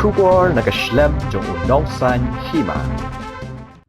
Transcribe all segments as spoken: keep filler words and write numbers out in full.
Khubor na ka shlem jong u nongsaiñ hima.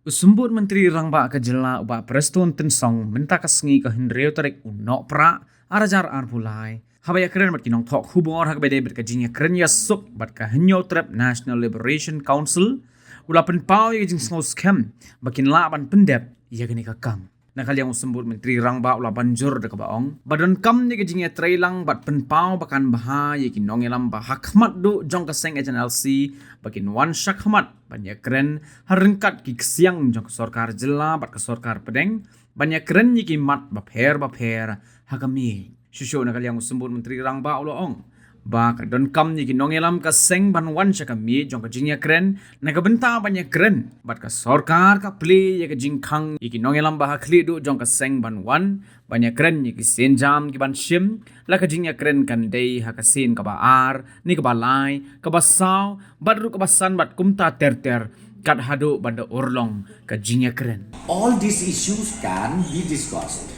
U Symbud Myntri Rangbah ka Jylla u Bah Prestone Tynsong mynta ka sngi ka hynriew tarik u Nohprah ar hajar arphew lai, haba ïakren bad ki nongthoh khubor ha kaba ïadei bad ka jingïakren ïasuk bad ka Hynñiewtrep National Liberation Council, u la pynpaw ïa ka jingsngewskhem ba kin lah ban pyndep ïa kane ka kam. Na ka liang u Symbud Myntri Rangbah u la ban jur da kaba ong ba donkam ïa ka jingïatreilang bad pynpaw ba kan bha ïa ki nongïalam ba ha khmat duh jong ka seng H N L C ba kin wan sha khmat ban ïakren ha ryngkat ki ksiang jong ka sorkar jylla bad ka sorkar pdeng ban ïakren ïa ki mat bapher bapher ha ka miej. Shuh shuh na ka liang u Symbud Myntri Rangbah u la ong ba ka donkam ïa ki nongïalam ka seng ban wan sha ka miej jong ka jingïakren na ka bynta ban ïakren bad ka sorkar ka plie ïa ka jingkhang ïa ki nongïalam ba ha khlieh duh jong ka seng ban wan ban ïakren ïa ki sienjam ki ban shim. La ka jingïakren kan dei ha ka sien kaba ar ne kaba lai, kaba saw bad ruh kaba san bad kumta ter ter, kat haduh ban da urlong ka jingïakren. All these issues can be discussed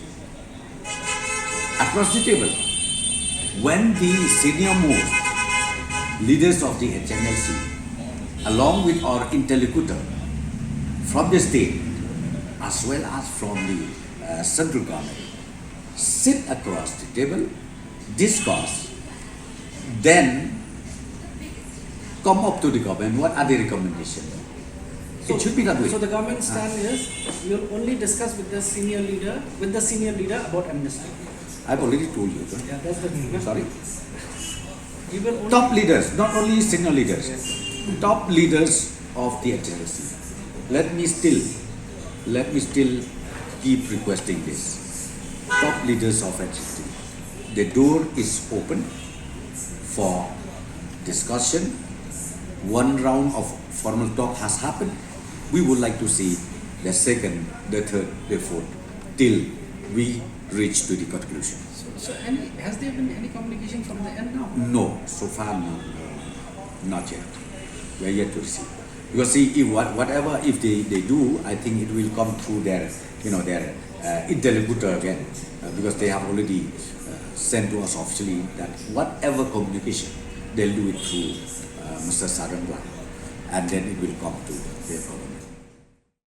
across the table when the senior most leaders of the H N L C, along with our interlocutor from the state as well as from the uh, central government, sit across the table, discuss, then come up to the government. What are the recommendations? It should be that way. So the government stand is, we will only discuss with the senior leader, with the senior leader about amnesty. I've already told you. Huh? Yeah, that's the thing. Sorry. You will only top leaders, not only senior leaders, yes, top leaders of the H N L C. Let me still, let me still keep requesting this. Top leaders of H N L C, the door is open for discussion. One round of formal talk has happened. We would like to see the second, the third, the fourth, till we reach to the conclusion. So, so any, has there been any communication from the end now? No, so far no, no, not yet. We are yet to receive. Because see, if what, whatever, if they, they do, I think it will come through their, you know, their uh, interlocutor again, uh, because they have already uh, sent to us officially that whatever communication, they'll do it through uh, Mister Sarangla, and then it will come to their government.